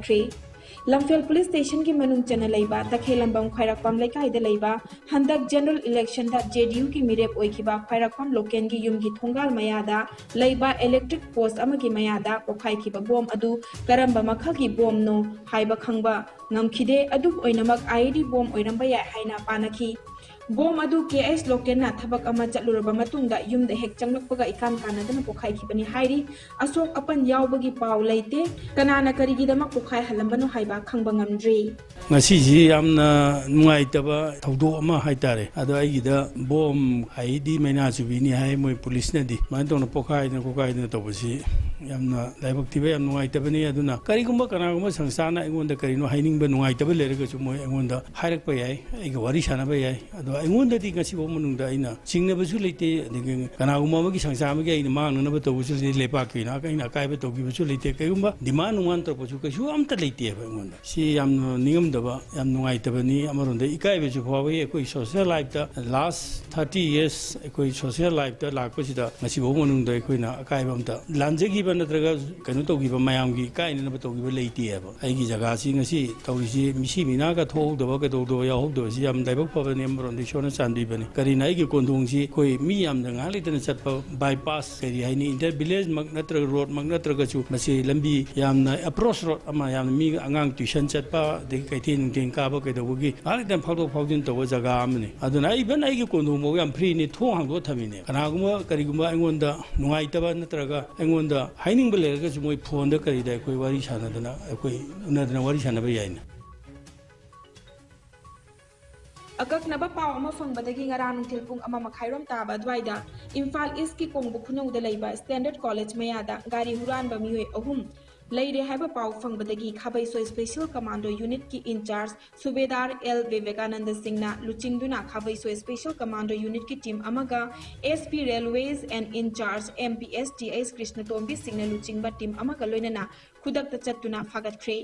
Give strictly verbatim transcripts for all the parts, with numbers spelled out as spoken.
ꯈ꯭ꯔꯦ꯫ ꯂꯝꯐꯦꯜ ꯄꯨꯂꯤꯁ ꯁ꯭ꯇꯦꯁꯟꯒꯤ ꯃꯅꯨꯡ ꯆꯟꯅ ꯂꯩꯕ ꯇꯈꯦꯜꯂꯝꯕꯝ ꯈ꯭ꯋꯥꯏꯔꯥꯛꯄꯝ ꯂꯩꯀꯥꯏꯗ ꯂꯩꯕ ꯍꯟꯗꯛ ꯖꯦꯅꯔꯦꯜ ꯏꯂꯦꯛꯁꯟꯗ ꯖꯦ ꯗꯤ ꯌꯨꯒꯤ ꯃꯤꯔꯦꯞ ꯑꯣꯏꯈꯤꯕ ꯈ꯭ꯋꯥꯏꯔꯥꯛꯄꯝ ꯂꯣꯀꯦꯟꯒꯤ ꯌꯨꯝꯒꯤ ꯊꯣꯡꯒꯥꯜ ꯃꯌꯥꯗ ꯂꯩꯕ ꯏꯂꯦꯛꯇ꯭ꯔꯤꯛ ꯄꯣꯁ ꯑꯃꯒꯤ ꯃꯌꯥꯗ ꯄꯣꯈꯥꯏꯈꯤꯕ ꯕꯣꯝ ꯑꯗꯨ ꯀꯔꯝꯕ ꯃꯈꯜꯒꯤ ꯕꯣꯝꯅꯣ ꯍꯥꯏꯕ ꯈꯪꯕ ꯉꯝꯈꯤꯗꯦ꯫ ꯑꯗꯨꯕꯨ ꯑꯣꯏꯅꯃꯛ ꯑꯥꯏ ꯏ ꯗꯤ ꯕꯣꯝ ꯑꯣꯏꯔꯝꯕ ꯌꯥꯏ ꯍꯥꯏꯅ ꯄꯥꯅꯈꯤ꯫ ꯕꯣꯝ ꯑꯗꯨ ꯀꯦ ꯑꯩꯆ ꯂꯣꯀꯦꯟꯅ ꯊꯕꯛ ꯑꯃ ꯆꯠꯂꯨꯔꯕ ꯃꯇꯨꯡꯗ ꯌꯨꯝꯗ ꯍꯦꯛ ꯆꯪꯂꯛꯄꯒ ꯏꯀꯥꯟ ꯀꯥꯟꯅꯗꯅ ꯄꯣꯈꯥꯏꯈꯤꯕꯅꯤ ꯍꯥꯏꯔꯤ꯫ ꯑꯁꯣꯛ ꯑꯄꯟ ꯌꯥꯎꯕꯒꯤ ꯄꯥꯎ ꯂꯩꯇꯦ꯫ ꯀꯅꯥꯅ ꯀꯔꯤꯒꯤꯗꯃꯛ ꯄꯣꯈꯥꯏꯍꯜꯂꯝꯕꯅꯣ ꯍꯥꯏꯕ ꯈꯪꯕ ꯉꯝꯗ꯭ꯔꯤ꯫ ꯉꯁꯤꯁꯤ ꯌꯥꯝꯅ ꯅꯨꯡꯉꯥꯏꯇꯕ ꯊꯧꯗꯣꯛ ꯑꯃ ꯍꯥꯏꯇꯥꯔꯦ꯫ ꯑꯗꯣ ꯑꯩꯒꯤꯗ ꯕꯣꯝ ꯍꯥꯏꯗꯤ ꯃꯩꯅꯥ ꯆꯨꯕꯤꯅꯤ ꯍꯥꯏ ꯃꯣꯏ ꯄꯨꯂꯤꯁꯅꯗꯤ꯫ ꯑꯗꯨꯃꯥꯏꯅ ꯇꯧꯅ ꯄꯣꯈꯥꯏꯗꯅ ꯈꯣꯈꯥꯏꯗꯅ ꯇꯧꯕꯁꯤ ꯌꯥꯝꯅ ꯂꯥꯏꯕꯛ ꯊꯤꯕ, ꯌꯥꯝ ꯅꯨꯡꯉꯥꯏꯇꯕꯅꯤ꯫ ꯑꯗꯨꯅ ꯀꯔꯤꯒꯨꯝꯕ ꯀꯅꯥꯒꯨꯝꯕ ꯁꯪꯁꯥꯔꯅ ꯑꯩꯉꯣꯟꯗ ꯀꯔꯤꯅꯣ ꯍꯥꯏꯅꯤꯡꯕ ꯅꯨꯡꯉꯥꯏꯇꯕ ꯂꯩꯔꯒꯁꯨ ꯃꯣꯏ ꯑꯩꯉꯣꯟꯗ ꯍꯥꯏꯔꯛꯄ ꯌꯥꯏ, ꯑꯩꯒ ꯋꯥꯔꯤ ꯁꯥꯟꯅꯕ ꯌꯥꯏ꯫ ꯑꯗꯣ ꯑꯩꯉꯣꯟꯗꯗꯤ ꯉꯁꯤꯐꯥꯎ ꯃꯅꯨꯡꯗ ꯑꯩꯅ ꯆꯤꯡꯅꯕꯁꯨ ꯂꯩꯇꯦ, ꯑꯗꯒꯤ ꯀꯅꯥꯒꯨꯝꯕ ꯑꯃꯒꯤ ꯁꯪꯁꯥꯔ ꯑꯃꯒꯤ ꯑꯩꯅ ꯃꯥꯡꯅꯅꯕ ꯇꯧꯕꯁꯨ ꯂꯩꯇꯦ, ꯂꯩꯄꯥꯛꯀꯤ ꯑꯣꯏꯅ ꯑꯩꯅ ꯑꯀꯥꯏꯕ ꯇꯧꯈꯤꯕꯁꯨ ꯂꯩꯇꯦ꯫ ꯀꯩꯒꯨꯝꯕ ꯗꯤꯃꯥꯟ ꯅꯨꯡꯃꯥꯟ ꯇꯧꯔꯛꯄꯁꯨ ꯀꯩꯁꯨ ꯑꯝꯇ ꯂꯩꯇꯦꯕ ꯑꯩꯉꯣꯟꯗ꯫ ꯁꯤ ꯌꯥꯝꯅ ꯅꯤꯡꯉꯝꯗꯕ, ꯌꯥꯝ ꯅꯨꯡꯉꯥꯏꯇꯕꯅꯤ꯫ ꯑꯃꯔꯣꯝꯗ ꯏꯀꯥꯏꯕꯁꯨ ꯐꯥꯎꯏ꯫ ꯑꯩꯈꯣꯏ ꯁꯣꯁꯦꯜ ꯂꯥꯏꯐꯇ ꯂꯥꯁ ꯊꯥꯔꯇꯤ ꯌꯔꯁ ꯑꯩꯈꯣꯏ ꯁꯣꯁꯦꯜ ꯂꯥꯏꯐꯇ ꯂꯥꯛꯄꯁꯤꯗ ꯉꯁꯤꯐꯥꯎ ꯃꯅꯨꯡꯗ ꯑꯩꯈꯣꯏꯅ ꯑꯀꯥꯏꯕ ꯑꯝꯇ ꯂꯥꯟꯖꯈꯤꯕ ꯅꯠꯇ꯭ꯔꯒ ꯀꯩꯅꯣ ꯇꯧꯈꯤꯕ, ꯃꯌꯥꯝꯒꯤ ꯏꯀꯥꯏꯅꯅꯕ ꯇꯧꯈꯤꯕ ꯂꯩꯇꯦꯕ꯫ ꯑꯩꯒꯤ ꯖꯒꯥꯁꯤ ꯉꯁꯤ ꯇꯧꯔꯤꯁꯤ ꯃꯤꯁꯤ ꯃꯤꯅꯥꯒ ꯊꯣꯛꯍꯧꯗꯕ ꯀꯩꯗꯧꯗꯕ ꯌꯥꯎꯍꯧꯗꯕꯁꯤ ꯌꯥꯝ ꯂꯥꯏꯕꯛ ꯐꯕꯅꯤ꯫ ꯑꯃꯔꯣꯝꯗ ꯏꯁꯣꯔꯅ ꯆꯥꯟꯕꯤꯕꯅꯤ꯫ ꯀꯔꯤꯅ ꯑꯩꯒꯤ ꯀꯣꯟꯊꯣꯡꯁꯤ ꯑꯩꯈꯣꯏ ꯃꯤ ꯌꯥꯝꯅ ꯉꯥꯏꯍꯥꯛ ꯂꯩꯇꯅ ꯆꯠꯄ ꯕꯥꯏꯄꯥꯁ, ꯀꯔꯤ ꯍꯥꯏꯅꯤ, ꯏꯟꯇꯔ ꯚꯤꯂꯦꯖꯃꯛ ꯅꯠꯇ꯭ꯔꯒ ꯔꯣꯗꯃꯛ ꯅꯠꯇ꯭ꯔꯒꯁꯨ ꯃꯁꯤ ꯂꯝꯕꯤ ꯌꯥꯝꯅ ꯑꯦꯄ꯭ꯔꯣꯁ ꯔꯣꯗ ꯑꯃ, ꯌꯥꯝꯅ ꯃꯤ ꯑꯉꯥꯡ ꯇ꯭ꯌꯨꯁꯟ ꯆꯠꯄ, ꯑꯗꯒꯤ ꯀꯩꯊꯦꯜ ꯅꯨꯡꯊꯦꯜ ꯀꯥꯕ ꯀꯩꯗꯧꯕꯒꯤ ꯉꯥꯏꯍꯥꯛ ꯂꯩꯇꯅ ꯐꯥꯎꯗꯣꯛ ꯐꯥꯎꯖꯤꯟ ꯇꯧꯕ ꯖꯒꯥ ꯑꯃꯅꯤ꯫ ꯑꯗꯨꯅ ꯑꯩ ꯏꯚꯟ ꯑꯩꯒꯤ ꯀꯣꯟꯊꯣꯡꯐꯥꯎ ꯌꯥꯝ ꯐ꯭ꯔꯤꯅꯤ, ꯊꯣꯡ ꯍꯥꯡꯗꯣꯛꯑ ꯊꯝꯃꯤꯅꯦ꯫ ꯀꯅꯥꯒꯨꯝꯕ ꯀꯔꯤꯒꯨꯝꯕ ꯑꯩꯉꯣꯟꯗ ꯅꯨꯡꯉꯥꯏꯇꯕ ꯅꯠꯇ꯭ꯔꯒ ꯑꯩꯉꯣꯟꯗ ꯍꯥꯏꯅꯤꯡꯕ ꯂꯩꯔꯒꯁꯨ ꯃꯣꯏ ꯐꯣꯟꯗ ꯀꯔꯤꯗ ꯑꯩꯈꯣꯏ ꯋꯥꯔꯤ ꯁꯥꯟꯅꯗꯅ, ꯑꯩꯈꯣꯏ ꯎꯅꯗꯅ ꯋꯥꯔꯤ ꯁꯥꯟꯅꯕ ꯌꯥꯏꯅ꯫ ꯑꯀꯛꯅꯕ ꯄꯥꯎ ꯑꯃ ꯐꯪꯕꯗꯒꯤ ꯉꯔꯥꯡ ꯅꯨꯡꯊꯤꯜ ꯄꯨꯡ ꯑꯃ ꯃꯈꯥꯏꯔꯣꯝ ꯇꯥꯕ ꯑꯗꯨꯋꯥꯏꯗ ꯏꯝꯐꯥꯜ ꯏꯁꯀꯤ ꯀꯣꯡꯕ ꯈꯨꯅꯧꯗ ꯂꯩꯕ ꯁ꯭ꯇꯦꯟꯗꯔꯗ ꯀꯣꯂꯦꯖ ꯃꯌꯥꯗ ꯒꯥꯔꯤ ꯍꯨꯔꯥꯟꯕ ꯃꯤꯑꯣꯏ ꯑꯍꯨꯝ ꯂꯩꯔꯦ ꯍꯥꯏꯕ ꯄꯥꯎ ꯐꯪꯕꯗꯒꯤ ꯈꯥꯕꯩꯁꯣꯏ ꯁ꯭ꯄꯦꯁꯦꯜ ꯀꯃꯥꯟꯗꯣ ꯌꯨꯅꯤꯠꯀꯤ ꯏꯟꯆꯥꯔꯖ ꯁꯨꯕꯦꯗꯥꯔ ꯑꯦꯜ ꯕꯤꯕꯦꯀꯥꯅꯟꯗ ꯁꯤꯡꯅ ꯂꯨꯆꯤꯡꯗꯨꯅ ꯈꯥꯕꯩꯁꯣꯏ ꯁ꯭ꯄꯦꯁꯦꯜ ꯀꯃꯥꯟꯗꯣ ꯌꯨꯅꯤꯠꯀꯤ ꯇꯤꯝ ꯑꯃꯒ S P railways and incharge M P S T H Krishnatombi ꯁꯤꯡꯅ ꯂꯨꯆꯤꯡꯕ ꯇꯤꯝ ꯑꯃꯒ ꯂꯣꯏꯅꯅ ꯈꯨꯗꯛꯇ ꯆꯠꯇꯨꯅ ꯐꯥꯒꯠꯈ꯭ꯔꯦ꯫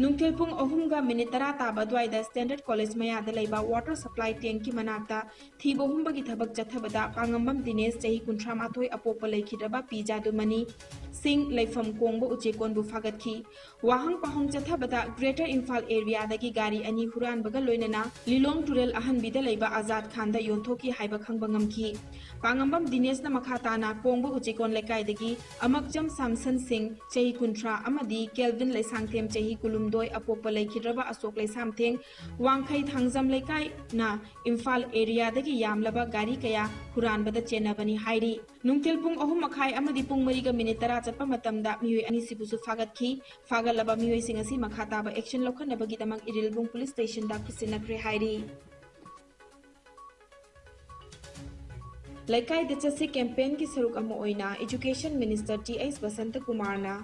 ꯅꯨꯡꯊꯤꯜ ꯄꯨꯡ ꯑꯍꯨꯝꯒ ꯃꯤꯅꯤꯠ ꯇꯔꯥ ꯇꯥꯕ ꯑꯗꯨꯋꯥꯏꯗ ꯁ꯭ꯇꯦꯟꯗꯔꯗ ꯀꯣꯂꯦꯖ ꯃꯌꯥꯗ ꯂꯩꯕ ꯋꯥꯇꯔ ꯁꯄ꯭ꯂꯥꯏ ꯇꯦꯡꯀꯤ ꯃꯅꯥꯛꯇ ꯊꯤꯕ ꯍꯨꯝꯕꯒꯤ ꯊꯕꯛ ꯆꯠꯊꯕꯗ ꯄꯥꯉꯝꯕꯝ ꯗꯤꯅꯦꯁ, ꯆꯍꯤ ꯀꯨꯟꯊ꯭ꯔꯥ ꯃꯥꯊꯣꯏ, ꯑꯄꯣꯛꯄ ꯂꯩꯈꯤꯗ꯭ꯔꯕ ꯄꯤ ꯖꯥꯗꯨꯃꯅꯤ ꯁꯤꯡ, ꯂꯩꯐꯝ ꯀꯣꯡꯕ ꯎꯆꯦꯀꯣꯟꯕꯨ ꯐꯥꯒꯠꯈꯤ꯫ ꯋꯥꯍꯪ ꯄꯥꯎꯍꯪ ꯆꯠꯊꯕꯗ ꯒ꯭ꯔꯦꯇꯔ ꯏꯝꯐꯥꯜ ꯑꯦꯔꯤꯌꯥꯗꯒꯤ ꯒꯥꯔꯤ ꯑꯅꯤ ꯍꯨꯔꯥꯟꯕꯒ ꯂꯣꯏꯅꯅ ꯂꯤꯂꯣꯡ ꯇꯨꯔꯦꯜ ꯑꯍꯟꯕꯤꯗ ꯂꯩꯕ ꯑꯖꯥꯗ ꯈꯥꯟꯗ ꯌꯣꯟꯊꯣꯛꯈꯤ ꯍꯥꯏꯕ ꯈꯪꯕ ꯉꯝꯈꯤ꯫ ꯄꯥꯉꯝꯕꯝ ꯗꯤꯅꯦꯁꯅ ꯃꯈꯥ ꯇꯥꯅ ꯀꯣꯡꯕ ꯎꯆꯦꯀꯣꯟ ꯂꯩꯀꯥꯏꯗꯒꯤ ꯑꯃꯛꯆꯝ ꯁꯥꯝꯁꯟ ꯁꯤꯡ, ꯆꯍꯤ ꯀꯨꯟꯊ꯭ꯔꯥ, ꯑꯃꯗꯤ ꯀꯦꯜꯚꯤꯟ ꯂꯩꯁꯥꯡꯊꯦꯝ, ꯆꯍꯤ ꯀꯨꯟꯍꯨꯝꯗꯣꯏ, ꯑꯄꯣꯛꯄ ꯂꯩꯈꯤꯗ꯭ꯔꯕ ꯑꯁꯣꯛ ꯂꯩꯁꯥꯝꯊꯦꯝ, ꯋꯥꯡꯈꯩ ꯊꯥꯡꯖꯝ ꯂꯩꯀꯥꯏꯅ ꯏꯝꯐꯥꯜ ꯑꯦꯔꯤꯌꯥꯗꯒꯤ ꯌꯥꯝꯂꯕ ꯒꯥꯔꯤ ꯀꯌꯥ ꯍꯨꯔꯥꯟꯕꯗ ꯆꯦꯟꯅꯕꯅꯤ ꯍꯥꯏꯔꯤ꯫ ꯅꯨꯡꯊꯤꯜ ꯄꯨꯡ ꯑꯍꯨꯝ ꯃꯈꯥꯏ ꯑꯃꯗꯤ ꯄꯨꯡ ꯃꯔꯤꯒ ꯃꯤꯅꯤꯠ ꯇꯔꯥ ꯆꯠꯄ ꯃꯇꯝꯗ ꯃꯤꯑꯣꯏ ꯑꯅꯤꯁꯤꯕꯨꯁꯨ ꯐꯥꯒꯠꯈꯤ꯫ ꯐꯥꯒꯠꯂꯕ ꯃꯤꯑꯣꯏꯁꯤꯡ ꯑꯁꯤ ꯃꯈꯥ ꯇꯥꯕ ꯑꯦꯛꯁꯟ ꯂꯧꯈꯠꯅꯕꯒꯤꯗꯃꯛ ꯏꯔꯤꯜꯕꯨꯡ ꯄꯨꯂꯤꯁ ꯁ꯭ꯇꯦꯁꯟꯗ ꯈꯨꯠꯁꯤꯟꯅꯈ꯭ꯔꯦ ꯍꯥꯏꯔꯤ꯫ ꯂꯩꯀꯥꯏꯗ ꯆꯠꯁꯤ ꯀꯦꯝꯄꯦꯟꯒꯤ ꯁꯔꯨꯛ ꯑꯃ ꯑꯣꯏꯅ education minister T H Basanta ꯀꯨꯃꯥꯔꯅ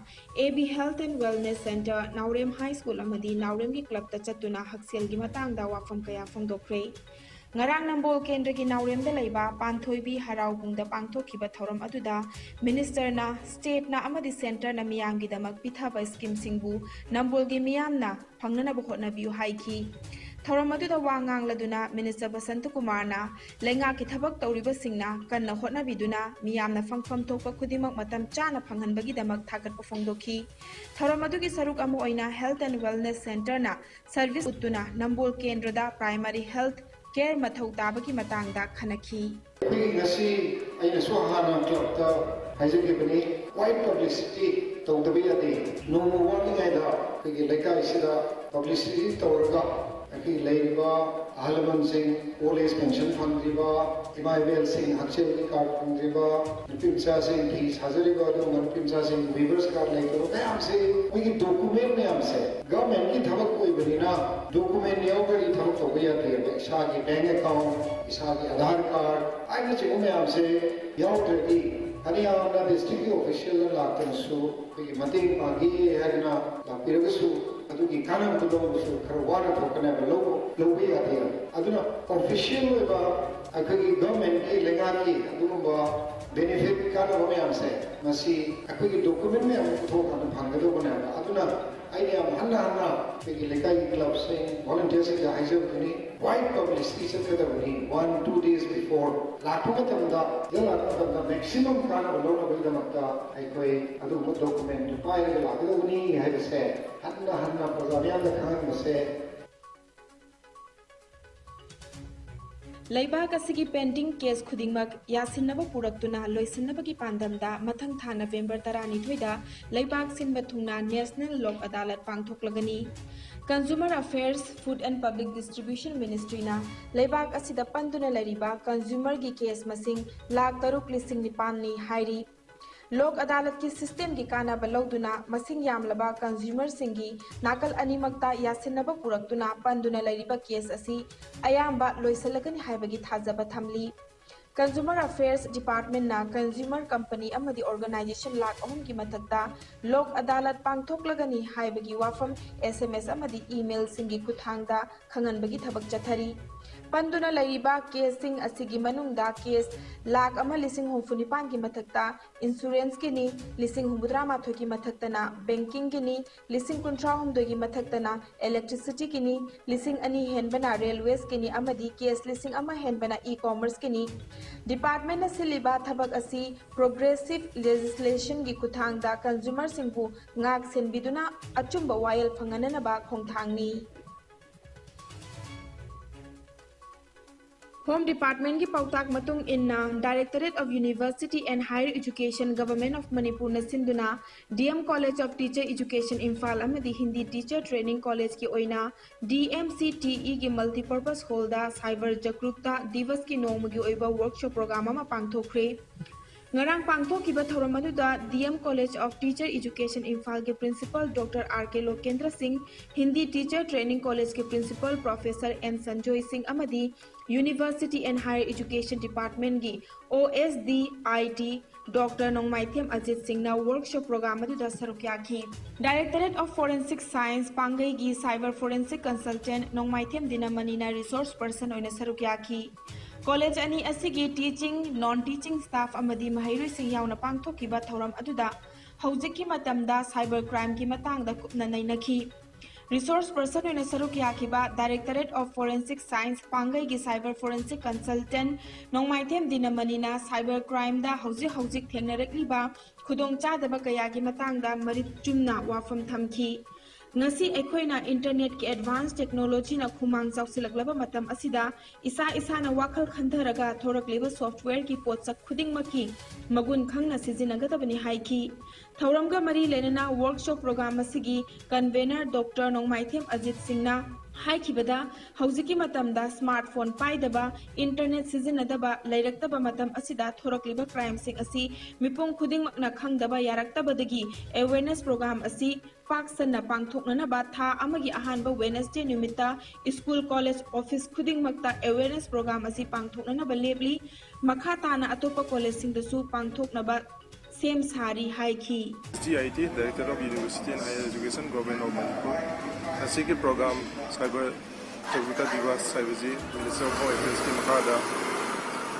A B health and wellness centre, Naorem high school ꯑꯃꯗꯤ ꯅꯥꯎꯔꯦꯝꯒꯤ ꯀ꯭ꯂꯕꯇ ꯆꯠꯇꯨꯅ ꯍꯛꯁꯦꯜꯒꯤ ꯃꯇꯥꯡꯗ ꯋꯥꯐꯝ ꯀꯌꯥ ꯐꯣꯡꯗꯣꯛꯈ꯭ꯔꯦ꯫ ꯉꯔꯥꯡ ꯅꯝꯕꯣꯜ ꯀꯦꯟꯗ꯭ꯔꯒꯤ ꯅꯥꯎꯔꯦꯝꯗ ꯂꯩꯕ ꯄꯥꯟꯊꯣꯏꯕꯤ ꯍꯔꯥꯎꯕꯨꯡꯗ ꯄꯥꯡꯊꯣꯛꯈꯤꯕ ꯊꯧꯔꯝ ꯑꯗꯨꯗ ꯃꯤꯅꯤꯁꯇꯔꯅ ꯁ꯭ꯇꯦꯠꯅ ꯑꯃꯗꯤ ꯁꯦꯟꯇꯔꯅ ꯃꯤꯌꯥꯝꯒꯤꯗꯃꯛ ꯄꯤꯊꯕ ꯁ꯭ꯀꯤꯝꯁꯤꯡꯕꯨ ꯅꯝꯕꯣꯜꯒꯤ ꯃꯤꯌꯥꯝꯅ ꯐꯪꯅꯅꯕ ꯍꯣꯠꯅꯕꯤꯌꯨ ꯍꯥꯏꯈꯤ꯫ ꯊꯧꯔꯝ ꯑꯗꯨꯗ ꯋꯥ ꯉꯥꯡꯂꯗꯨꯅ ꯃꯤꯅꯤꯁꯇꯔ ꯕꯁꯟꯇ ꯀꯨꯃꯥꯔꯅ ꯂꯩꯉꯥꯛꯀꯤ ꯊꯕꯛ ꯇꯧꯔꯤꯕꯁꯤꯡꯅ ꯀꯟꯅ ꯍꯣꯠꯅꯕꯤꯗꯨꯅ ꯃꯤꯌꯥꯝꯅ ꯐꯪꯐꯝ ꯊꯣꯛꯄ ꯈꯨꯗꯤꯡꯃꯛ ꯃꯇꯝ ꯆꯥꯅ ꯐꯪꯍꯟꯕꯒꯤꯗꯃꯛ ꯊꯥꯒꯠꯄ ꯐꯣꯡꯗꯣꯛꯈꯤ꯫ ꯊꯧꯔꯝ ꯑꯗꯨꯒꯤ ꯁꯔꯨꯛ ꯑꯃ ꯑꯣꯏꯅ ꯍꯦꯜꯊ ꯑꯦꯟ ꯋꯦꯜꯅꯦꯁ ꯁꯦꯟꯇꯔꯅ ꯁꯔꯚꯤꯁ ꯎꯠꯇꯨꯅ ꯅꯝꯕꯣꯜ ꯀꯦꯟꯗ꯭ꯔꯗ ꯄ꯭ꯔꯥꯏꯃꯥꯔꯤ ꯍꯦꯜꯊ ꯀꯦꯌꯔ ꯃꯊꯧ ꯇꯥꯕꯒꯤ ꯃꯇꯥꯡꯗ ꯈꯟꯅꯈꯤ꯫ ꯑꯩꯈꯣꯏꯒꯤ ꯉꯁꯤ ꯑꯩꯅꯁꯨ ꯍꯥꯟꯅ ꯀ꯭ꯂꯕꯇ ꯍꯥꯏꯖꯈꯤꯕꯅꯤ, ꯋꯥꯏꯠ ꯄꯕ꯭ꯂꯤꯁꯤꯇꯤ ꯇꯧꯗꯕ ꯌꯥꯗꯦ꯫ ꯅꯣꯡꯃ ꯋꯥꯠꯂꯤꯉꯩꯗ ꯑꯩꯈꯣꯏꯒꯤ ꯂꯩꯀꯥꯏꯁꯤꯗ ꯄꯕ꯭ꯂꯤꯁꯤꯇꯤ ꯇꯧꯔꯒ ꯑꯩꯈꯣꯏꯒꯤ ꯂꯩꯔꯤꯕ ꯑꯍꯜ ꯂꯃꯟꯁꯤꯡ, ꯑꯣꯜ ꯑꯦꯖ ꯄꯦꯟꯁꯟ ꯐꯪꯗ꯭ꯔꯤꯕ, ꯏꯃꯥ ꯏꯕꯦꯜꯁꯤꯡ ꯍꯛꯁꯦꯜꯒꯤ ꯀꯥꯔꯗ ꯐꯪꯗ꯭ꯔꯤꯕ, ꯅꯨꯄꯤ ꯃꯆꯥꯁꯤꯡ ꯐꯤ ꯁꯥꯖꯔꯤꯕ, ꯑꯗꯨꯒꯨꯝꯕ ꯅꯨꯄꯤ ꯃꯆꯥꯁꯤꯡ ꯋꯤꯚꯔꯁ ꯀꯥꯔꯗ ꯂꯩꯇꯕ ꯃꯌꯥꯝꯁꯦ, ꯃꯣꯏꯒꯤ ꯗꯣꯀꯨꯃꯦꯟ ꯃꯌꯥꯝꯁꯦ ꯒꯚꯔꯟꯃꯦꯟꯠꯀꯤ ꯊꯕꯛ ꯑꯣꯏꯕꯅꯤꯅ ꯗꯣꯀꯨꯃꯦꯟ ꯌꯥꯎꯗ꯭ꯔꯗꯤ ꯊꯕꯛ ꯇꯧꯕ ꯌꯥꯗꯦꯕ꯫ ꯏꯁꯥꯒꯤ ꯕꯦꯡꯛ ꯑꯦꯀꯥꯎꯟꯠ, ꯏꯁꯥꯒꯤ ꯑꯙꯥꯔ ꯀꯥꯔꯗ ꯍꯥꯏꯅꯆꯤꯡꯕ ꯃꯌꯥꯝꯁꯦ ꯌꯥꯎꯗ꯭ꯔꯗꯤ ꯐꯅꯌꯥꯝꯅ ꯗꯤꯁꯇ꯭ꯔꯤꯛꯀꯤ ꯑꯣꯐꯤꯁꯤꯌꯦꯜꯅ ꯂꯥꯛꯇꯅꯁꯨ ꯑꯩꯈꯣꯏꯒꯤ ꯃꯇꯦꯡ ꯄꯥꯡꯒꯦ ꯍꯥꯏꯗꯅ ꯂꯥꯛꯄꯤꯔꯒꯁꯨ ꯑꯗꯨꯒꯤ ꯀꯥꯟꯅꯕꯗꯨ ꯂꯧꯕꯁꯨ ꯈꯔ ꯋꯥꯅ ꯊꯣꯛꯀꯅꯦꯕ, ꯂꯧꯕ, ꯂꯧꯕ ꯌꯥꯗꯦꯕ꯫ ꯑꯗꯨꯅ ꯑꯣꯐꯤꯁꯤꯌꯦꯜ ꯑꯣꯏꯕ ꯑꯩꯈꯣꯏꯒꯤ ꯒꯚꯔꯟꯃꯦꯟꯠꯀꯤ, ꯂꯩꯉꯥꯛꯀꯤ ꯑꯗꯨꯒꯨꯝꯕ ꯕꯦꯅꯤꯐꯤꯠ ꯀꯥꯟꯅꯕ ꯃꯌꯥꯝꯁꯦ ꯃꯁꯤ ꯑꯩꯈꯣꯏꯒꯤ ꯗꯣꯀꯨꯃꯦꯟ ꯃꯌꯥꯝ ꯄꯨꯊꯣꯛꯑꯀꯥꯟꯗ ꯐꯪꯒꯗꯧꯕꯅꯦꯕ꯫ ꯑꯗꯨꯅ ꯑꯩꯅ ꯌꯥꯝ ꯍꯟꯅ ꯍꯟꯅ ꯑꯩꯈꯣꯏꯒꯤ ꯂꯩꯀꯥꯏꯒꯤ ꯀ꯭ꯂꯕꯁꯤꯡ, ꯚꯣꯂꯨꯟꯇꯤꯌꯔꯁꯤꯡꯗ ꯍꯥꯏꯖꯕꯗꯨꯅꯤ, ꯋꯥꯏꯗ ꯄꯕ꯭ꯂꯤꯁꯤꯇꯤ ꯆꯠꯀꯗꯕꯅꯤ꯫ One two days before ꯂꯥꯛꯄ ꯃꯇꯝꯗ, ꯁꯤꯗ ꯂꯥꯛꯄ ꯃꯇꯝꯗ ꯃꯦꯛꯁꯤꯃꯝ ꯀꯥꯟꯅꯕ ꯂꯧꯅꯕꯒꯤꯗꯃꯛꯇ ꯑꯩꯈꯣꯏ ꯑꯗꯨꯒꯨꯝꯕ ꯗꯣꯀꯨꯃꯦꯟꯗꯨ ꯄꯥꯏꯔꯒ ꯂꯥꯛꯀꯗꯧꯕꯅꯤ ꯍꯥꯏꯕꯁꯦ ꯍꯟꯅ ꯍꯟꯅ ꯄ꯭ꯔꯖꯥ ꯃꯤꯌꯥꯝꯗ ꯈꯪꯍꯟꯕꯁꯦ꯫ ꯂꯩꯕꯥꯛ ꯑꯁꯤꯒꯤ ꯄꯦꯟꯗꯤꯡ ꯀꯦꯁ ꯈꯨꯗꯤꯡꯃꯛ ꯌꯥꯁꯤꯟꯅꯕ ꯄꯨꯔꯛꯇꯨꯅ ꯂꯣꯏꯁꯤꯟꯅꯕꯒꯤ ꯄꯥꯟꯗꯝꯗ ꯃꯊꯪ ꯊꯥ ꯅꯕꯦꯝꯕꯔ ꯇꯔꯥꯅꯤꯊꯣꯏꯗ ꯂꯩꯕꯥꯛ ꯁꯤꯟꯕ ꯊꯨꯡꯅ ꯅꯦꯁꯅꯦꯜ ꯂꯣꯛ ꯑꯗꯥꯂꯠ ꯄꯥꯡꯊꯣꯛꯂꯒꯅꯤ꯫ Consumer Affairs, Food and Public Distribution Ministryꯅ ꯂꯩꯕꯥꯛ ꯑꯁꯤꯗ ꯄꯟꯗꯨꯅ ꯂꯩꯔꯤꯕ ꯀꯟꯖꯨꯃꯔꯒꯤ ꯀꯦꯁ ꯃꯁꯤꯡ ꯂꯥꯈ ꯇꯔꯨꯛ ꯂꯤꯁꯤꯡ ꯅꯤꯄꯥꯟꯅꯤ ꯍꯥꯏꯔꯤ꯫ ꯂꯣꯛ ꯑꯗꯥꯂꯠꯀꯤ ꯁꯤꯁꯇꯦꯝꯒꯤ ꯀꯥꯟꯅꯕ ꯂꯧꯗꯨꯅ ꯃꯁꯤꯡ ꯌꯥꯝꯂꯕ ꯀꯟꯖꯨꯃꯔꯁꯤꯡꯒꯤ ꯅꯥꯀꯜ ꯑꯅꯤꯃꯛꯇ ꯌꯥꯁꯤꯟꯅꯕ ꯄꯨꯔꯛꯇꯨꯅ ꯄꯟꯗꯨꯅ ꯂꯩꯔꯤꯕ ꯀꯦꯁ ꯑꯁꯤ ꯑꯌꯥꯝꯕ ꯂꯣꯏꯁꯤꯜꯂꯒꯅꯤ ꯍꯥꯏꯕꯒꯤ ꯊꯥꯖꯕ ꯊꯝꯂꯤ꯫ Consumer Affairs Departmentꯅ ꯀꯟꯖꯨꯃꯔ ꯀꯝꯄꯅꯤ ꯑꯃꯗꯤ ꯑꯣꯔꯒꯅꯥꯏꯖꯦꯁꯟ ꯂꯥꯈ ꯑꯍꯨꯝꯒꯤ ꯃꯊꯛꯇ ꯂꯣꯛ ꯑꯗꯥꯂꯠ ꯄꯥꯡꯊꯣꯛꯂꯒꯅꯤ ꯍꯥꯏꯕꯒꯤ ꯋꯥꯐꯝ ꯑꯦꯁ ꯑꯦꯝ ꯑꯦꯁ ꯑꯃꯗꯤ ꯏꯃꯦꯜꯁꯤꯡꯒꯤ ꯈꯨꯠꯊꯥꯡꯗ ꯈꯪꯍꯟꯕꯒꯤ ꯊꯕꯛ ꯆꯠꯊꯔꯤ꯫ ꯄꯟꯗꯨꯅ ꯂꯩꯔꯤꯕ ꯀꯦꯁꯁꯤꯡ ꯑꯁꯤꯒꯤ ꯃꯅꯨꯡꯗ ꯀꯦꯁ ꯂꯥꯈ ꯑꯃ ꯂꯤꯁꯤꯡ ꯍꯨꯝꯐꯨ ꯅꯤꯄꯥꯟꯒꯤ ꯃꯊꯛꯇ ꯏꯟꯁꯨꯔꯦꯟꯁꯀꯤꯅꯤ, ꯂꯤꯁꯤꯡ ꯍꯨꯝꯐꯨꯇꯔꯥ ꯃꯥꯊꯣꯏꯒꯤ ꯃꯊꯛꯇꯅ ꯕꯦꯡꯀꯤꯡꯒꯤꯅꯤ, ꯂꯤꯁꯤꯡ ꯀꯨꯟꯊ꯭ꯔꯥ ꯍꯨꯝꯗꯣꯏꯒꯤ ꯃꯊꯛꯇꯅ ꯏꯂꯦꯛꯇ꯭ꯔꯤꯁꯤꯇꯤꯒꯤꯅꯤ, ꯂꯤꯁꯤꯡ ꯑꯅꯤ ꯍꯦꯟꯕꯅ ꯔꯦꯜꯋꯦꯁꯀꯤꯅꯤ ꯑꯃꯗꯤ ꯀꯦꯁ ꯂꯤꯁꯤꯡ ꯑꯃ ꯍꯦꯟꯕꯅ ꯏ ꯀꯣꯃꯔꯁꯀꯤꯅꯤ꯫ ꯗꯤꯄꯥꯔꯠꯃꯦꯟꯅ ꯁꯤꯜꯂꯤꯕ ꯊꯕꯛ ꯑꯁꯤ ꯄ꯭ꯔꯣꯒ꯭ꯔꯦꯁꯤꯚ ꯂꯦꯖꯤꯁꯂꯦꯁꯟꯒꯤ ꯈꯨꯠꯊꯥꯡꯗ ꯀꯟꯖꯨꯃꯔꯁꯤꯡꯕꯨ ꯉꯥꯛ ꯁꯦꯟꯕꯤꯗꯨꯅ ꯑꯆꯨꯝꯕ ꯋꯥꯌꯦꯜ ꯐꯪꯍꯟꯅꯅꯕ ꯈꯣꯡꯊꯥꯡꯅꯤ꯫ ꯍꯣꯝ ꯗꯤꯄꯥꯔꯠꯃꯦꯟꯒꯤ ꯄꯥꯎꯇꯥꯛ ꯃꯇꯨꯡ ꯏꯟꯅ, Directorate of University and Higher Education, Government of Manipurꯅ ꯁꯤꯟꯗꯨꯅ D M College of Teacher Education Imphal ꯑꯃꯗꯤ ꯍꯤꯟꯗꯤ Teacher Training Collegeꯀꯤ ꯑꯣꯏꯅ D M C T Eꯒꯤ multipurpose hallꯗ cyber ꯖꯥꯒ꯭ꯔꯨꯛꯇꯥ ꯗꯤꯕꯁꯀꯤ ꯅꯣꯡꯃꯒꯤ ꯑꯣꯏꯕ workshop program ꯑꯃ ꯄꯥꯡꯊꯣꯛꯈ꯭ꯔꯦ꯫ ꯉꯔꯥꯡ ꯄꯥꯡꯊꯣꯛꯈꯤꯕ ꯊꯧꯔꯝ ꯑꯗꯨꯗ D M College of Teacher Education ꯏꯝꯐꯥꯜꯒꯤ Principal Doctor R K ꯂꯣꯀꯦꯟꯗ꯭ꯔ ꯁꯤꯡ, Hindi Teacher Training Collegeꯀꯤ Principal Professor N Sanjoy ꯁꯤꯡ ꯑꯃꯗꯤ University and Higher Education Departmentꯀꯤ O S D I D Doctor ꯅꯣꯡꯃꯥꯏꯊꯦꯝ ꯑꯖꯤꯠ ꯁꯤꯡꯅ workshop program ꯑꯗꯨꯗ ꯁꯔꯨꯛ ꯌꯥꯈꯤ꯫ Directorate of Forensic Science ꯄꯥꯡꯒꯩꯒꯤ cyber forensic consultant Nongmaithem ꯗꯤꯅꯃꯅꯤꯅ resource person ꯑꯣꯏꯅ ꯁꯔꯨꯛ ꯌꯥꯈꯤ꯫ ꯀꯣꯂꯦꯖ ꯑꯅꯤ ꯑꯁꯤꯒꯤ teaching, non teaching staff ꯑꯃꯗꯤ ꯃꯍꯩꯔꯣꯏꯁꯤꯡ ꯌꯥꯎꯅ ꯄꯥꯡꯊꯣꯛꯈꯤꯕ ꯊꯧꯔꯝ ꯑꯗꯨꯗ ꯍꯧꯖꯤꯛꯀꯤ ꯃꯇꯝꯗ cyber crimeꯒꯤ ꯃꯇꯥꯡꯗ ꯀꯨꯞꯅ ꯅꯩꯅꯈꯤ꯫ Resource person ꯑꯣꯏꯅ ꯁꯔꯨꯛ ꯌꯥꯈꯤꯕ Directorate of Forensic Science ꯄꯥꯡꯒꯩꯒꯤ cyber forensic consultant Nongmaithem ꯗꯤꯅꯃꯅꯤꯅ cyber crimeꯗ ꯍꯧꯖꯤꯛ ꯍꯧꯖꯤꯛ ꯊꯦꯡꯅꯔꯛꯂꯤꯕ ꯈꯨꯗꯣꯡꯆꯥꯗꯕ ꯀꯌꯥꯒꯤ ꯃꯇꯥꯡꯗ ꯃꯔꯤꯛ ꯆꯨꯝꯅ ꯋꯥꯐꯝ ꯊꯝꯈꯤ꯫ ꯉꯁꯤ ꯑꯩꯈꯣꯏꯅ internetꯀꯤ advance technologyꯅ ꯈꯨꯃꯥꯡ ꯆꯥꯎꯁꯤꯜꯂꯛꯂꯕ ꯃꯇꯝ ꯑꯁꯤꯗ ꯏꯁꯥ ꯏꯁꯥꯅ ꯋꯥꯈꯜ ꯈꯟꯊꯔꯒ ꯊꯣꯔꯛꯂꯤꯕ softwareꯒꯤ ꯄꯣꯠꯁꯛ ꯈꯨꯗꯤꯡꯃꯛꯀꯤ ꯃꯒꯨꯟ ꯈꯪꯅ ꯁꯤꯖꯤꯟꯅꯒꯗꯕꯅꯤ ꯍꯥꯏꯈꯤ꯫ ꯊꯧꯔꯝꯒ ꯃꯔꯤ ꯂꯩꯅꯅ workshop program ꯑꯁꯤꯒꯤ convener Doctor ꯅꯣꯡꯃꯥꯏꯊꯦꯝ ꯑꯖꯤꯠ ꯁꯤꯡꯅ ꯍꯥꯏꯈꯤꯕꯗ, ꯍꯧꯖꯤꯛꯀꯤ ꯃꯇꯝꯗ smartphone ꯄꯥꯏꯗꯕ, internet ꯁꯤꯖꯤꯟꯅꯗꯕ ꯂꯩꯔꯛꯇꯕ ꯃꯇꯝ ꯑꯁꯤꯗ ꯊꯣꯔꯛꯂꯤꯕ crimeꯁꯤꯡ ꯑꯁꯤ ꯃꯤꯄꯨꯝ ꯈꯨꯗꯤꯡꯃꯛꯅ ꯈꯪꯗꯕ ꯌꯥꯔꯛꯇꯕꯗꯒꯤ awareness program ꯑꯁꯤ ꯄꯥꯛ ꯁꯟꯅ ꯄꯥꯡꯊꯣꯛꯅꯅꯕ ꯊꯥ ꯑꯃꯒꯤ ꯑꯍꯥꯟꯕ Wednesday ꯅꯨꯃꯤꯠꯇ school, college, office ꯈꯨꯗꯤꯡꯃꯛꯇ awareness program ꯑꯁꯤ ꯄꯥꯡꯊꯣꯛꯅꯅꯕ ꯂꯦꯞꯂꯤ꯫ ꯃꯈꯥ ꯇꯥꯅ ꯑꯇꯣꯞꯄ collegeꯁꯤꯡꯗꯁꯨ ꯄꯥꯡꯊꯣꯛꯅꯕ ꯁꯦꯝ ꯁꯥꯔꯤ ꯍꯥꯏꯈꯤ꯫ G I T, Director of University and Higher Education, Government of Manipur꯫ ꯉꯁꯤꯒꯤ program cyber Jagruta Diwas ꯍꯥꯏꯕꯁꯤ Ministry of Home Affairsꯀꯤ ꯃꯈꯥꯗ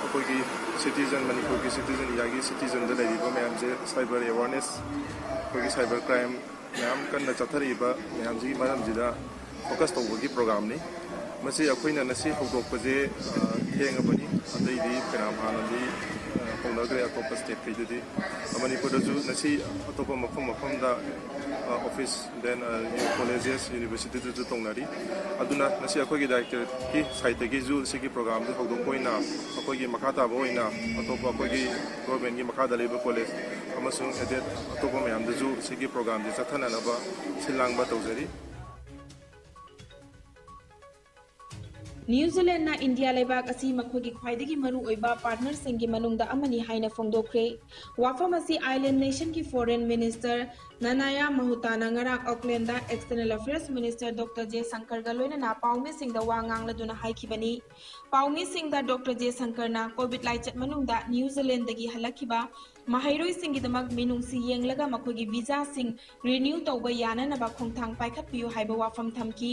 ꯑꯩꯈꯣꯏꯒꯤ citizen, ꯃꯅꯤꯄꯨꯔꯒꯤ citizen, ꯏꯟꯗꯤꯌꯥꯒꯤ citizenꯗ ꯂꯩꯔꯤꯕ ꯃꯌꯥꯝꯁꯦ cyber awareness, ꯑꯩꯈꯣꯏꯒꯤ cyber crime ꯃꯌꯥꯝ ꯀꯟꯅ ꯆꯠꯊꯔꯛꯏꯕ ꯃꯌꯥꯝꯁꯤꯒꯤ ꯃꯔꯝꯁꯤꯗ focus ꯇꯧꯕꯒꯤ programꯅꯤ꯫ ꯃꯁꯤ ꯑꯩꯈꯣꯏꯅ ꯉꯁꯤ ꯍꯧꯗꯣꯛꯄꯁꯦ, ꯑ, ꯊꯦꯡꯉꯕꯅꯤ꯫ ꯑꯇꯩꯗꯤ ꯐꯅꯌꯥꯝ ꯍꯥꯟꯅꯗꯤ, ꯑ, ꯍꯧꯅꯈ꯭ꯔꯦ ꯑꯇꯣꯞꯄ stateꯈꯩꯗꯗꯤ꯫ ꯃꯅꯤꯄꯨꯔꯗꯁꯨ ꯉꯁꯤ ꯑꯇꯣꯞꯄ ꯃꯐꯝ ꯃꯐꯝꯗ, ꯑ, office, then, ꯑ, colleges, universityꯗꯁꯨ ꯇꯧꯅꯔꯤ꯫ ꯑꯗꯨꯅ ꯉꯁꯤ ꯑꯩꯈꯣꯏꯒꯤ directorateꯀꯤ sideꯇꯒꯤꯁꯨ ꯁꯤꯒꯤ programꯁꯤ ꯍꯧꯗꯣꯛꯄ ꯑꯣꯏꯅ ꯑꯩꯈꯣꯏꯒꯤ ꯃꯈꯥ ꯇꯥꯕ ꯑꯣꯏꯅ ꯑꯇꯣꯞꯄ ꯑꯩꯈꯣꯏꯒꯤ governmentꯀꯤ ꯃꯈꯥꯗ ꯂꯩꯕ college ꯑꯃꯁꯨꯡ aided ꯑꯇꯣꯞꯄ ꯃꯌꯥꯝꯗꯁꯨ ꯁꯤꯒꯤ programꯁꯤ ꯆꯠꯊꯅꯅꯕ ꯁꯤꯜ ꯂꯥꯡꯕ ꯇꯧꯖꯔꯤ꯫ ꯅ꯭ꯌꯨ ꯖꯤꯂꯦꯟꯗꯅ ꯏꯟꯗꯤꯌꯥ ꯂꯩꯕꯥꯛ ꯑꯁꯤ ꯃꯈꯣꯏꯒꯤ ꯈ꯭ꯋꯥꯏꯗꯒꯤ ꯃꯔꯨꯑꯣꯏꯕ partnerꯁꯤꯡꯒꯤ ꯃꯅꯨꯡꯗ ꯑꯃꯅꯤ ꯍꯥꯏꯅ ꯐꯣꯡꯗꯣꯛꯈ꯭ꯔꯦ꯫ ꯋꯥꯐꯝ ꯑꯁꯤ island nationꯒꯤ foreign minister ꯅꯅꯥꯌꯥ ꯃꯍꯨꯇꯥꯅ ꯉꯔꯥꯡ ꯑꯣꯛꯂꯦꯟꯗ external affairs minister Doctor J ꯁꯪꯀꯔꯒ ꯂꯣꯏꯅꯅ ꯄꯥꯎꯃꯤꯁꯤꯡꯗ ꯋꯥ ꯉꯥꯡꯂꯗꯨꯅ ꯍꯥꯏꯈꯤꯕꯅꯤ꯫ ꯄꯥꯎꯃꯤꯁꯤꯡꯗ Doctor ꯖꯦ ꯁꯪꯀꯔꯅ COVID ꯂꯥꯏꯆꯠ ꯃꯅꯨꯡꯗ ꯅ꯭ꯌꯨ ꯖꯤꯂꯦꯟꯗꯒꯤ ꯍꯜꯂꯛꯈꯤꯕ ꯃꯍꯩꯔꯣꯏꯁꯤꯡꯒꯤꯗꯃꯛ ꯃꯤꯅꯨꯡꯁꯤ ꯌꯦꯡꯂꯒ ꯃꯈꯣꯏꯒꯤ ꯚꯤꯖꯥꯁꯤꯡ ꯔꯤꯅ꯭ꯌꯨ ꯇꯧꯕ ꯌꯥꯅꯅꯕ ꯈꯣꯡꯊꯥꯡ ꯄꯥꯏꯈꯠꯄꯤꯌꯨ ꯍꯥꯏꯕ ꯋꯥꯐꯝ ꯊꯝꯈꯤ꯫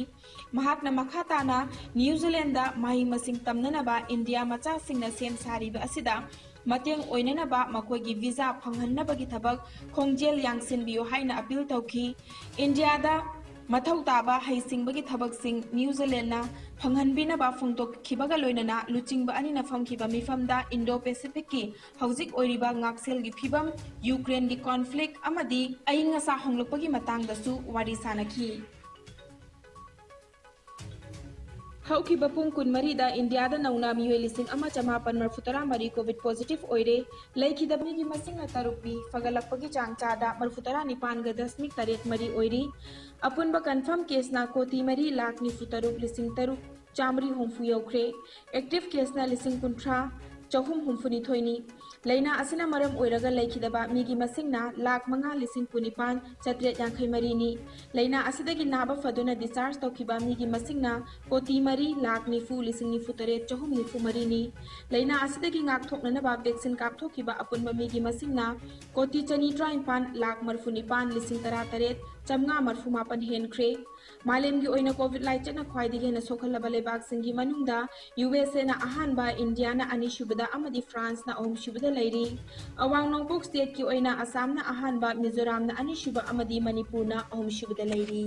ꯃꯍꯥꯛꯅ ꯃꯈꯥ ꯇꯥꯅ ꯅ꯭ꯌꯨ ꯖꯤꯂꯦꯟꯗ ꯃꯍꯩ ꯃꯁꯤꯡ ꯇꯝꯅꯅꯕ ꯏꯟꯗꯤꯌꯥ ꯃꯆꯥꯁꯤꯡꯅ ꯁꯦꯝ ꯁꯥꯔꯤꯕ ꯑꯁꯤꯗ ꯃꯇꯦꯡ ꯑꯣꯏꯅꯅꯕ ꯃꯈꯣꯏꯒꯤ ꯚꯤꯖꯥ ꯐꯪꯍꯟꯅꯕꯒꯤ ꯊꯕꯛ ꯈꯣꯡꯖꯦꯜ ꯌꯥꯡꯁꯤꯟꯕꯤꯌꯨ ꯍꯥꯏꯅ ꯑꯄꯤꯜ ꯇꯧꯈꯤ꯫ ꯏꯟꯗꯤꯌꯥꯗ ꯃꯊꯧ ꯇꯥꯕ ꯍꯩꯁꯤꯡꯕꯒꯤ ꯊꯕꯛꯁꯤꯡ ꯅ꯭ꯌꯨ ꯖꯤꯂꯦꯟꯗꯅ ꯐꯪꯍꯟꯕꯤꯅꯕ ꯐꯣꯡꯗꯣꯛꯈꯤꯕꯒ ꯂꯣꯏꯅꯅ ꯂꯨꯆꯤꯡꯕ ꯑꯅꯤꯅ ꯐꯝꯈꯤꯕ ꯃꯤꯐꯝꯗ ꯏꯟꯗꯣ ꯄꯦꯁꯤꯐꯤꯛꯀꯤ ꯍꯧꯖꯤꯛ ꯑꯣꯏꯔꯤꯕ ꯉꯥꯛꯁꯦꯜꯒꯤ ꯐꯤꯕꯝ, ꯌꯨꯀ꯭ꯔꯦꯟꯒꯤ ꯀꯣꯟꯐ꯭ꯂꯤꯛ ꯑꯃꯗꯤ ꯑꯏꯪ ꯑꯁꯥ ꯍꯣꯡꯂꯛꯄꯒꯤ ꯃꯇꯥꯡꯗꯁꯨ ꯋꯥꯔꯤ ꯁꯥꯅꯈꯤ꯫ ꯍꯧꯈꯤꯕ ꯄꯨꯡ ꯀꯨꯟꯃꯔꯤꯗ ꯏꯟꯗꯤꯌꯥꯗ ꯅꯧꯅ ꯃꯤꯑꯣꯏ ꯂꯤꯁꯤꯡ ꯑꯃ ꯆꯃꯥꯄꯟ ꯃꯔꯤꯐꯨ ꯇꯔꯥ ꯃꯔꯤ ꯀꯣꯚꯤꯗ ꯄꯣꯖꯤꯇꯤꯚ ꯑꯣꯏꯔꯦ꯫ ꯂꯩꯈꯤꯗꯕ ꯃꯤꯒꯤ ꯃꯁꯤꯡꯅ ꯇꯔꯨꯛꯅꯤ꯫ ꯐꯒꯠꯂꯛꯄꯒꯤ ꯆꯥꯡ ꯆꯥꯗ ꯃꯔꯤꯐꯨ ꯇꯔꯥ ꯅꯤꯄꯥꯟꯒ ꯗꯁꯃꯤꯛ ꯇꯔꯦꯠ ꯃꯔꯤ ꯑꯣꯏꯔꯤ꯫ ꯑꯄꯨꯟꯕ ꯀꯟꯐꯥꯔꯝ ꯀꯦꯁꯅ ꯀꯣꯇꯤ ꯃꯔꯤ ꯂꯥꯈ ꯅꯤꯐꯨ ꯇꯔꯨꯛ ꯂꯤꯁꯤꯡ ꯇꯔꯨꯛ ꯆꯥꯃꯔꯤ ꯍꯨꯝꯐꯨ ꯌꯧꯈ꯭ꯔꯦ꯫ ꯑꯦꯛꯇꯤꯚ ꯀꯦꯁꯅ ꯂꯤꯁꯤꯡ ꯀꯨꯟꯊ꯭ꯔꯥ ꯆꯍꯨꯝ ꯍꯨꯝꯐꯨꯅꯤꯊꯣꯏꯅꯤ꯫ ꯂꯥꯏꯅꯥ ꯑꯁꯤꯅ ꯃꯔꯝ ꯑꯣꯏꯔꯒ ꯂꯩꯈꯤꯗꯕ ꯃꯤꯒꯤ ꯃꯁꯤꯡꯅ ꯂꯥꯈ ꯃꯉꯥ ꯂꯤꯁꯤꯡ ꯀꯨꯟꯅꯤꯄꯥꯟ ꯆꯥꯇ꯭ꯔꯦꯠ ꯌꯥꯡꯈꯩ ꯃꯔꯤꯅꯤ꯫ ꯂꯥꯏꯅꯥ ꯑꯁꯤꯗꯒꯤ ꯅꯥꯕ ꯐꯗꯨꯅ ꯗꯤꯁꯆꯥꯔꯖ ꯇꯧꯈꯤꯕ ꯃꯤꯒꯤ ꯃꯁꯤꯡꯅ ꯀꯣꯇꯤ ꯃꯔꯤ ꯂꯥꯈ ꯅꯤꯐꯨ ꯂꯤꯁꯤꯡ ꯅꯤꯐꯨ ꯇꯔꯦꯠ ꯆꯍꯨꯝ ꯅꯤꯐꯨ ꯃꯔꯤꯅꯤ꯫ ꯂꯥꯏꯅꯥ ꯑꯁꯤꯗꯒꯤ ꯉꯥꯛꯊꯣꯛꯅꯅꯕ ꯚꯦꯛꯁꯤꯟ ꯀꯥꯞꯊꯣꯛꯈꯤꯕ ꯑꯄꯨꯟꯕ ꯃꯤꯒꯤ ꯃꯁꯤꯡꯅ ꯀꯣꯇꯤ ꯆꯅꯤ ꯇꯔꯥꯅꯤꯄꯥꯟ ꯂꯥꯈ ꯃꯔꯤꯐꯨ ꯅꯤꯄꯥꯟ ꯂꯤꯁꯤꯡ ꯇꯔꯥ ꯇꯔꯦꯠ ꯆꯥꯃꯉꯥ ꯃꯔꯤꯐꯨ ꯃꯥꯄꯟ ꯍꯦꯟꯈ꯭ꯔꯦ꯫ ꯃꯥꯂꯦꯝꯒꯤ ꯑꯣꯏꯅ ꯀꯣꯚꯤꯗ ꯂꯥꯏꯆꯠꯅ ꯈ꯭ꯋꯥꯏꯗꯒꯤ ꯍꯦꯟꯅ ꯁꯣꯛꯍꯜꯂꯕ ꯂꯩꯕꯥꯛꯁꯤꯡꯒꯤ ꯃꯅꯨꯡꯗ ꯌꯨ ꯑꯦꯁ ꯑꯦꯅ ꯑꯍꯥꯟꯕ, ꯏꯟꯗꯤꯌꯥꯅ ꯑꯅꯤꯁꯨꯕꯗ ꯑꯃꯗꯤ ꯐ꯭ꯔꯥꯟꯁꯅ ꯑꯍꯨꯝꯁꯨꯕꯗ ꯂꯩꯔꯤ꯫ ꯑꯋꯥꯡ ꯅꯣꯡꯄꯣꯛ ꯁ꯭ꯇꯦꯠꯀꯤ ꯑꯣꯏꯅ ꯑꯁꯥꯝꯅ ꯑꯍꯥꯟꯕ, ꯃꯤꯖꯣꯔꯥꯝꯅ ꯑꯅꯤꯁꯨꯕ ꯑꯃꯗꯤ ꯃꯅꯤꯄꯨꯔꯅ ꯑꯍꯨꯝꯁꯨꯕꯗ ꯂꯩꯔꯤ꯫